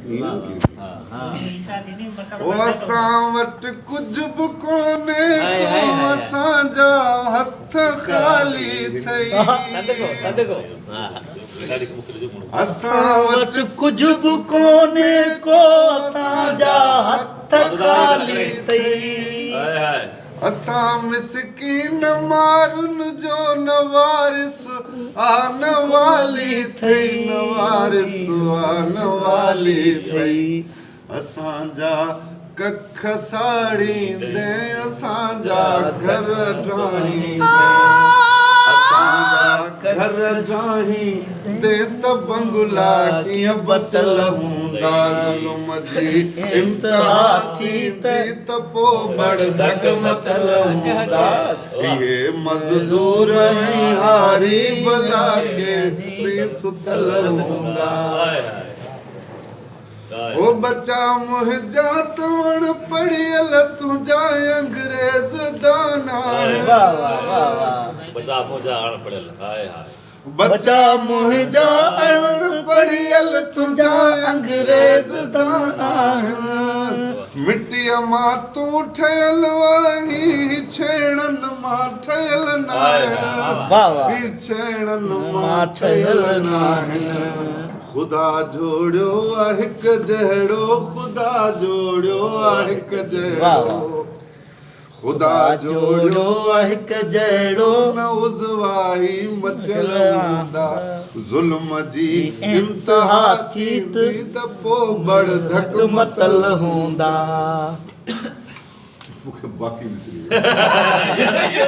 او اسان وٽ ڪجهه به ڪونهي ڪو اسان جا هٿ خالي ٿئي. اسان وٽ ڪجهه به ڪونهي ڪو اسان جا هٿ خالي ٿئي. اسان مسڪين مارن جو نه وارث آ نه والي ٿئي نه وارث آ نه والي ٿئي اسان جا ڪک ساڙيندين اسان جا گهر ڊاهيندين اسان جا گهر ڊاهيندين ته بنگلا ڪيئن بچل هوندا ظلم جي انتها ٿيندي ته پو بڙ ڌڪ متل هوندا اهي مزدور ۽ هاري ڀلا ڪيسين ستل هوندا. او ٻچا منهنجا ته وڻ پڙهيل تنهنجا انگريز دان آهن. ٻچا منهنجا اڻ پڙهيل هاء هاء. ٻچا منهنجا اڻ پڙهيل تنهنجا انگريز دان آهن. مٽيء مان تون ٺهيل آهين هي ڇيڻن مان ٺهيل ناهن. هي ڇيڻن مان ٺهيل ناهن. خدا جوڙيو آ هڪ جهڙو خدا جوڙيو آ هڪ جهڙو خدا جوڙيو آ هڪ جهڙو نه عضوا ئي مٽيل هوندا ظلم جي انتها ٿيندي ته پو بڙ ڌڪ متل هوندا. مونکي باقي وسري ويو.